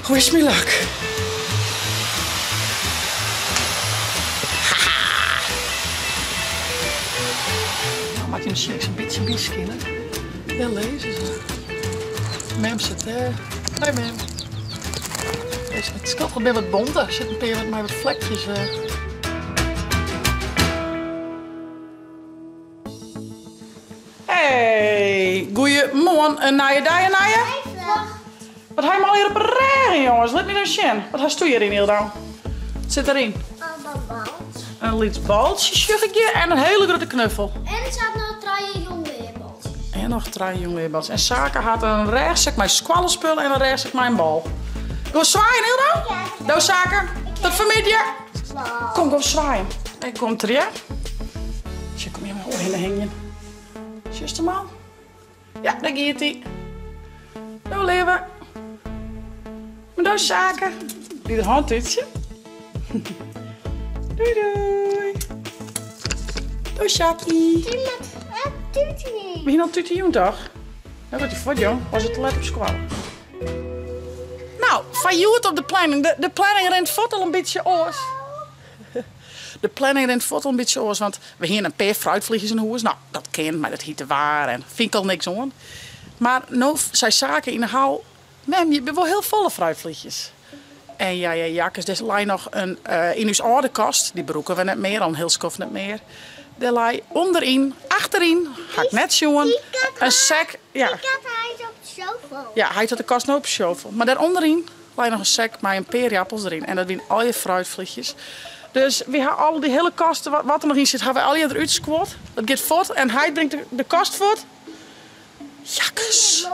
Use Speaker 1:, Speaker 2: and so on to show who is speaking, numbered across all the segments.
Speaker 1: Wish me luck. Nou moat je miskien ek sa'n bytsje byskine. Dêr lizze se. Mem sit dêr. Hoi mem. It skilt binne wat bonter. Der sit in pear mei wat flekjes. Hey, goeiemoarn. In nije dei, in nije? Wat ha jim allegear op 'e rêgen, jonges? Lit my dan sjen. Wat hasto hjiryn, Ildou? Wat sit deryn?
Speaker 2: In baltsje.
Speaker 1: In lyts baltsje sjoch ik hjir en in hiele grutte knuffel.
Speaker 2: En der sitte noch trije jonglearbaltsjes.
Speaker 1: En noch trije jonglearbaltsjes. En Sake hat in rêchsek mei skoallespul en in rêchsek mei in bal. Gewoan swaaien, Ildou?
Speaker 2: Ja.
Speaker 1: Do, Sake. Tot fanmiddei. Kom, kom swaaien. Dêr komt er, ja. Sjoch, kom hjir mar oerhinne hingjen. Sjochst him al? Ja, dêr giet hy. Do leave. Mar do Sake. Dy der hân tútsje. Doei doei. Do Sjaki. We hiene al tútje jûn toch? No wurdt hy fuort jong. Was it te let op skoalle? Nou, foar hjoed op de planning. De planning rint fuort al in bytsje oars. De planning rint fuort al in bytsje oars, want we hiene in pear fruitvliegjes yn 'e hûs. Nou, dat kin mei dat hite waar en fyn ik al niks oan. Mar no sei Sake yn 'e hal, Mem, je binne wol hiel folle fruitvliegjes. En ja, ja, jakkes, der lei noch in, yn ús âlde kast, dy brûke we net mear, al in hiel skoft net mear. Dêr lei ûnderyn, achteryn, ha ik net sjoen, in sek. Ja.
Speaker 2: Dy kat heit op de shovel.
Speaker 1: Ja, heit hat de kast no op de shovel. Mar dêr ûnderyn lei noch in sek mei in pear jappels deryn. En dat wiene allegear fruitvliegjes. Dus wy ha al dy hiele kast, wat der noch yn sit, ha wy allegear derút skuord. Dat giet fuort en heit bringt de kast fuort. Jakkes.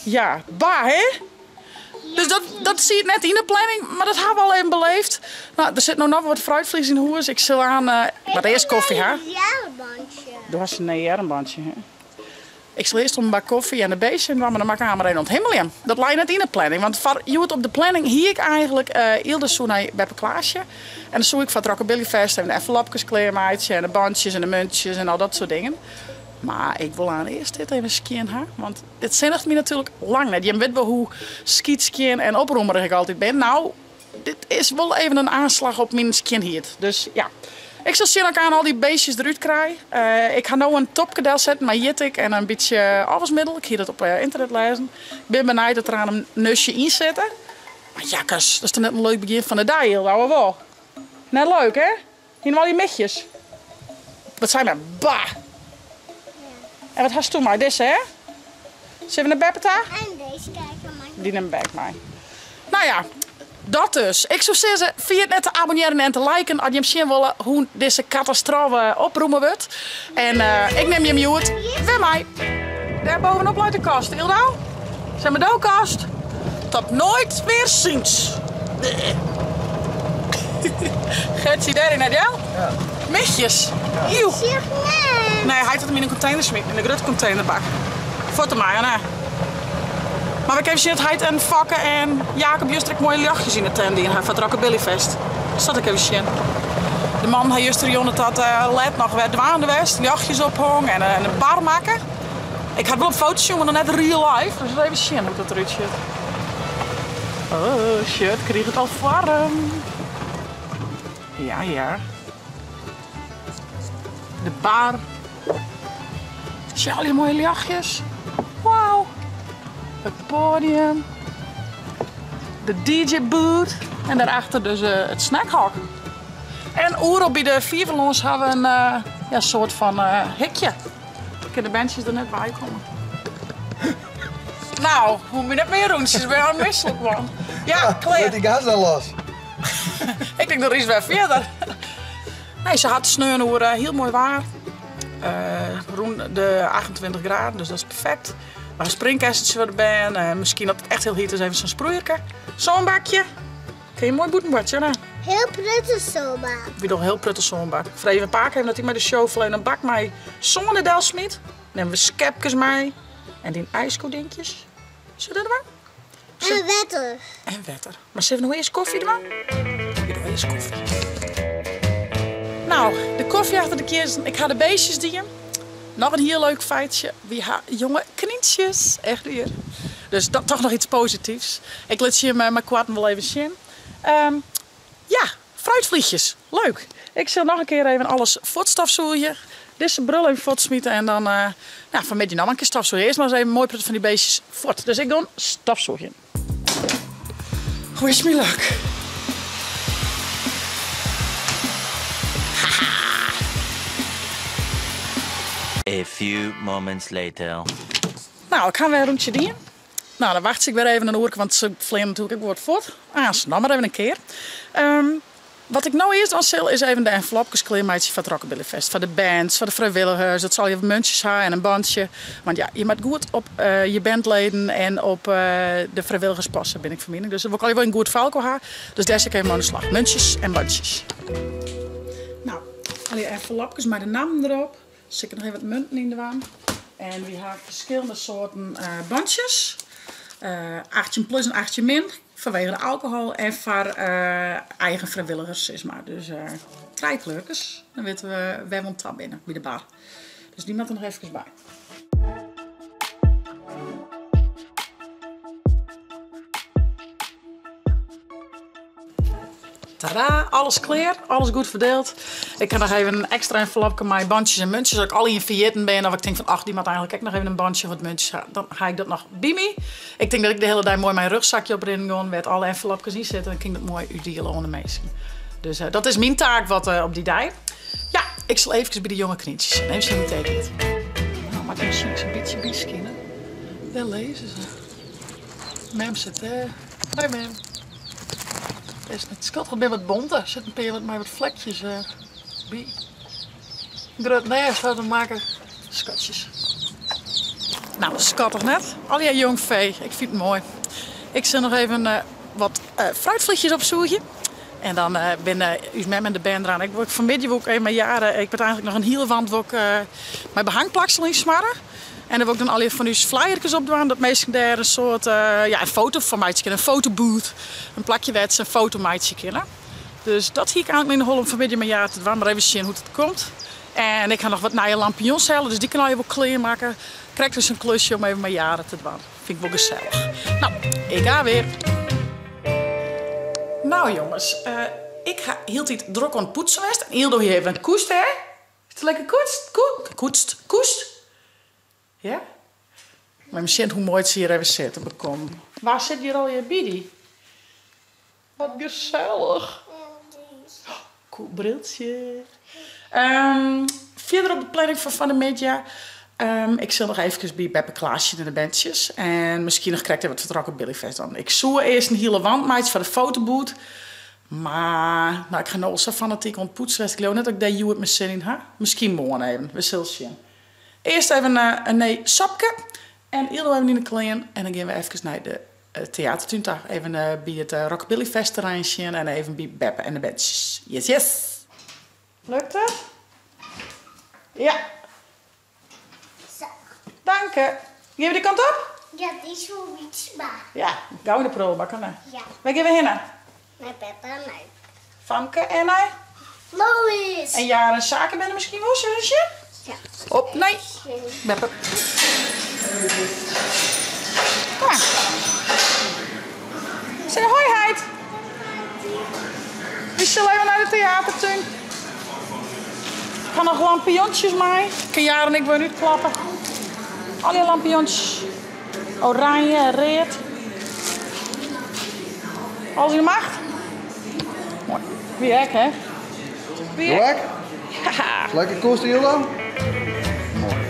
Speaker 1: Ja, bah hè? Dus dat, dat siet net yn de planning, mar dat ha we al even beleefd. Nou, der sit no noch wat fruitvlies yn 'e hûs. Ik sil aan, uh, ik moat earst koffie ha. Do hast in nij earmbandje, hè? Ik sil earst om in bak koffie en de beestjes dwaan, mar dan moat ik aan mar even ûnthimmeljen. Dat lei net yn de planning, want foar hjoed op de planning hie ik eigenlik uh, Ylde soe nei Beppe Klaasje. En dan soe ik foar it Rockabilly Fest even de envelopkes klearmeitsje en de bandjes en de muntjes en al dat soart dingen. Mar ik wol aan earst dit even skjin ha, want dit sinniget my natuerlik lang net. Jim wit wol hoe skytskjin en oprommerich ik altyd bin. Nou, dit is wol even in aanslag op myn skjinheid. Dus ja, ik sil sjen of ik aan al dy beestjes derút krij. Uh, ik ha no in topke delsetten mei jittik en in bytsje ôfwasmiddel. Ik hie dat op eh, ynternet lêzen. Ik bin benijd dat der aan in nustje yn sitte. Mar jakkes, dat is toch net in leuk begjin fan de dei, Ildou, of wol? Net leuk, hè? Hiene al dy michjes. Wat sei men? Bah! En wat hasto mei? Dizze, hè? Sille we nei beppe ta?
Speaker 2: En deze kijken mei.
Speaker 1: Dy nimt bek mei. Nou ja, dat dus. Ik soe sizze, ferjit net te abonnearjen en te liken as jim sjen wolle hoe dizze katastrofe opromme wurdt. En uh, ik nim jim hjoed wer mei. Dêr bovenop leit de kast, Ildou. Zijn we do kast? Tot nooit weer ziens. Gertje dêryn, hè, Del?
Speaker 3: Ja.
Speaker 1: Michjes.
Speaker 3: Ja.
Speaker 1: Eeuw.
Speaker 2: Nee.
Speaker 1: Nee, hy hat him yn in container smiten, yn de grutte containerbak. Fuort dermei, hè. Mar we even sjen dat heit en Fokke en Jacob juster ek moaie ljochtjes yn de tent dien ha foar it Rockabilly Fest. Dus dat ik even sjen. De man ha justerjûn it dat let noch wer dwaande west, ljochtjes ophong en in bar makke. Ik ha it wol op foto's sjoen, mar noch net real life. Dus even sjen hoe't dat derút sjocht. Oh shit, kriget al foarm. Ja, ja. De bar. Sjoch al dy moaie ljochtjes. Wauw. Het podium. De DJ booth. En daarachter dus eh, het snackhok. En oeral by de fiver lâns ha we in eh, ja, soart fan eh, hikje. Dan kinne de berntsjes der net by komme. Nou, hoech my net mear rûntsjes, ben al mislik man. Ja, klear.
Speaker 3: Lit dy gas dan los.
Speaker 1: Ik tink de rys wer fierder. Nee, se hat sneon oer eh, hiel moai waar. Uh, rûn de 28 graden, dus dat is perfect. Maar een springkessentsje foar de bern. Uh, miskien dat it echt hiel hyt is, even sa'n sproeierke. Sânbakje. Kin je moai bûten boartsje, hè?
Speaker 2: Hiel protte sânbak.
Speaker 1: Wy dogge hiel protte sânbak. Ik freegje even pake even dat hy mei de shovel even in bak mei sân der del smyt. Nimme we skepkes mei. En dyn ijskodinkjes. Zullen we dat dwaan?
Speaker 2: En wetter.
Speaker 1: En wetter. Maar zullen we nog eerst koffie dwaan? We doen eerst koffie. Nou, de koffie achter de kiezzen. Ik ha de beestjes dien. Noch in hiel leuk feitsje. Wy ha jonge knyntsjes. Echt wier. Dus dat toch noch iets posityfs. Ik lit jim mei koarten wol even sjen. Ja, fruitvliegjes. Leuk. Ik sil noch in kear even alles fuortstofsûgje. Dizze brul even fuortsmite en dan ja, fanmiddei noch in kear stofsûgje. Earst mar ris even moai protte fan dy beestjes fuort. Dus ik gean stofsûgjen. Wish me luck.
Speaker 3: A few moments later.
Speaker 1: Nou, ik ha wer in rûntsje dien. Nou, dan wachtsje ik wer even in oerke, want se fleane natuerlik ek wol wat fuort. Aanst noch mar even in kear. Wat ik no earst dwaan sil, is even de envelopkes klearmeitsje foar it Rockabillyfest. Foar de bands, foar de frijwilligers, dat se allegear muntsjes ha en in bandsje. Want ja, je moat goed op je bandleden en op de frijwilligers passe, bin ik fan miening. Dus dat wol ik allegear wol yn goed foar elkoar ha. Dus dêr sil ik even mei oan de slach. Muntsjes en bandsjes. Nou, allegear envelopkes mei de nammen derop. Sil ik noch even wat munten yn dwaan. En wy ha ferskillende soarten bandsjes. 18 plus en 18 min, fanwege de alkohol en foar eigen frijwilligers sis mar. Dus trije kleurkes, dan witte we wêr we oan ta binne by de bar. Dus dy moat der noch efkes by. Tada, alles klear, alles goed ferdield. Ik ha noch even in ekstra envelopke mei bantsjes en muntsjes. As ik al ien ferjitten bin of ik tink fan ach, dy moat eigenlik ek noch even in bantsje of wat muntsjes ha, dan ha ik dat noch by my. Ik tink dat ik de hiele dei moai mei in rugzakje oprinnen gean wêr't alle envelopkes yn sitte. Dan kin ik dat moai útdiele oan de minsken. Dus dat is myn taak wat op dy dei. Ja, ik sil eefkes by de jonge knyntsjes sjen. Even sjen hoe't it giet. No, moat ik miskien in bytsje byskine. Dêr lizze se. Mem sit dêr. Hoi mem. Is net skatich, it binne wat bonte. Der sit in pear mei wat flekjes by. Grut nêst hat er makke. Skatsjes. Nou, skattich net. Allegear jong fee. Ik fyn it moai. Ik sil noch even wat fruitvliegjes opsûgje. En dan binne ús mem en de bern deroan. Ik wol fanmiddei wol ik even mei Jare, ik moat eigenlik noch in hiele wand wol ik mei behangplaksel ynsmarre. En dan wol ik dan allegear fan ús flyerkes op dwaan, dat minsken dêr in soart, ja, in foto fan meitsje kinne, in fotobooth. In plakje wêr't se in foto meitsje kinne. Dus dat hie ik eigenlik yn 'e holle om fanmiddei mei Jare te dwaan, mar even sjen hoe't it komt. En ik ha noch wat nije lampions helle, dus dy kin allegear wol klearmakke. Krekt ris in klusje om even mei Jare te dwaan. Fyn ik wol gesellich. No, ik ga wer. No jonges, ik ha hieltyd drok oan it poetsen west. En Yldo hie even in koest, hè? Is it lekker koetst? Koetst? Koest? Ja? Mar even sjen hoe moai it se hjir even sit op 'e kom. Wa sit hjir allegear by dy? Wat gesellich. Cool briltsje. Fierder op de planning foar fan 'e middei. Ik sil noch eefkes by Beppe Klaas sjen en de berntsjes. En miskien noch krekt even wat foar it Rockabillyfest dwaan. Ik soe earst in hiele wand meitsje foar de fotobooth. Mar, no, ik ha no al sa fanatyk oan it poetsen west. Ik leau net dat ik dêr hjoed mear sin yn ha. Miskien moarn even. We sille sjen. Earst even in nij sopke. En Yldo even yn 'e klean. En dan gean we efkes nei de teatertún ta. Even by it Rockabillyfest-terrein sjen en even by Beppe en de berntsjes. Yes, yes! Lukt it? Ja.
Speaker 2: Zo.
Speaker 1: Danke. Gean we dy kant op?
Speaker 2: Ja, dy is wol lyts mar.
Speaker 1: Ja, gau yn de prullenbak, hè?
Speaker 2: Ja.
Speaker 1: Wêr gean we hinne?
Speaker 2: Nei Beppe en nei.
Speaker 1: Famke en nei?
Speaker 2: Lois.
Speaker 1: En Jaren en Sake binne miskien wol, zullen we sjen?
Speaker 2: Ja.
Speaker 1: Op nei Beppe. Kom mar. Say hoi heit. We sille even nei de teatertún. Ik ha noch lampiontsjes mei. Kin Jaren en ik wer útklappe. Allegear lampiontsjes. Oranje en read. Alles yn de macht? Moai. Wie ek, hè? Wie ek?
Speaker 4: Ja. Lekker koest, Yldo? Moai.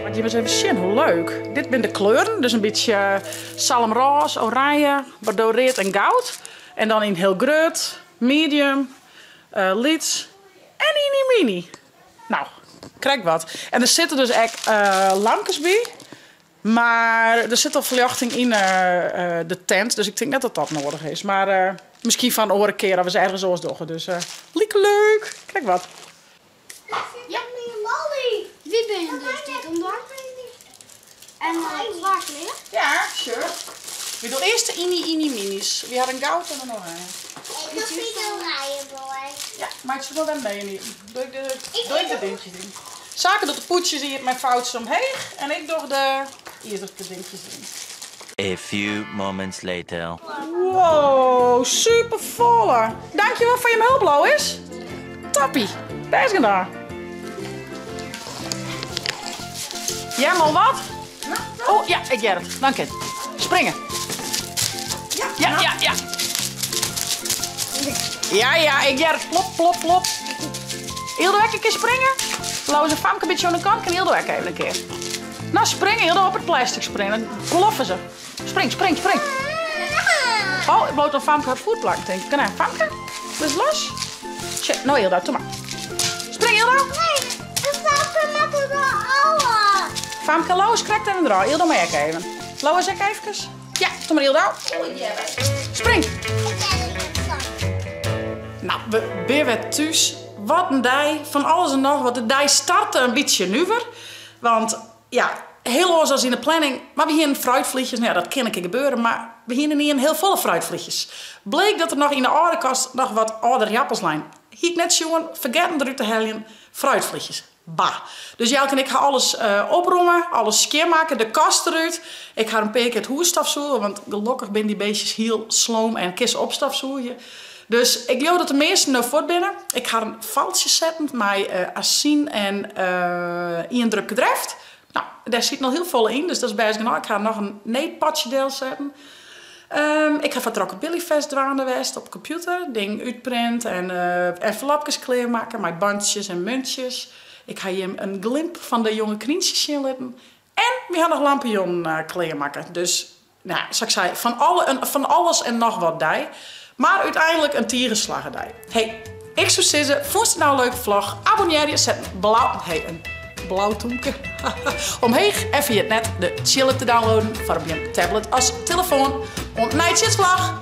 Speaker 1: Want je ris even sjen hoe leuk. Dit binne de kleuren, dus in bytsje zalmrôze, oranje, bordeaux read en goud. En dan yn hiel grut, medium, lyts en iny miny. No, krekt wat. En der sitte dus ek lampkes by. Mar der sit al ferljochting yn de tent, dus ik tink net dat dat noadich is. Mar miskien foar in oare kear as we se ergens oars dogge. Dus like leuk! Krekt wat.
Speaker 2: Ja. Wy binne dus dit oan dwaan. En twa klear.
Speaker 1: Ja, sure. We dogge earst de iny iny miny's. Wy ha in goud en in oranje.
Speaker 2: Ik doch de oranje boy.
Speaker 1: Ja, meitsje wol wer mee yn Doe ik de, doe ik de dingetjes yn. Sake docht de pûdsjes hier mei foutsjes omheech en ik doch de. Izerke dinkjes yn.
Speaker 3: A few moments later.
Speaker 1: Wow, super folle. Dankjewol foar jim help, Lois. Toppie, bêst gedaan. Jij al wat? Oh ja, ik hear it. Dank je. Springe. Ja. Ja, ik hear it. Plop, plop, plop. Hildo ek in kear springe? Lois en Famke een beetje aan de kant, kan Hildo ek even een keer. Nou, springe, Hildo, op het plastic springen. Dan ploffen ze. Spring, spring, spring. Oh, ik bloot al Famke haar voet plak, denk ik. Kan hij, Famke? Dat is los. Shit, nou Hildo, doe maar. Spring, Hildo.
Speaker 2: Nee, de Famke maakt het al alle.
Speaker 1: Famke, Lois krijgt even eraf. Hildo, maar ik even. Lois, ik even. Ja, doe maar Hildo. Spring. Nou, we zijn weer thuis. Wat een dei. Van alles en nog wat. De dei startte een beetje nuver. Want ja, heel los als in de planning. Maar we hier fruitvliegjes. Nou ja, dat kan een keer gebeuren. Maar we hier niet een heel volle fruitvliegjes. Bleek dat er nog in de oude kast nog wat oude appels lijn. Hier ik net jongen, vergeten eruit te halen. Fruitvliegjes. Bah. Dus Jelke en ik gaan alles oprommen, alles schoonmaken, de kast eruit. Ik ga een paar keer het hoerstafzoeken, want gelukkig ben die beestjes heel sloom en kist opstafzoeken. Dus ik geloof dat de meesten nou voort binnen. Ik ga een valsje zetten met azijn en één drupje dreft. Nou, daar zit nog heel veel in, dus dat is best genoeg. Ik ga nog een neetpatje deel zetten. Ik ga van het Rockabilly Fest dwaande west op computer. Ding uitprint en envelopjes klaarmaken met bandjes en muntjes. Ik ga je een glimp van de jonge krientjes zien laten. En we gaan nog lampion klaarmaken. Dus, nou, zoals ik zei, van alles en nog wat dij. Maar uiteindelijk een tierenslaggerdij. Hey, ik zou zeggen, vond je het nou een leuke vlog? Abonneer je, zet een blauw, hey, een blauw toenke omheen. En via het net de chillen te downloaden voor op je tablet als telefoon. Ont vlog.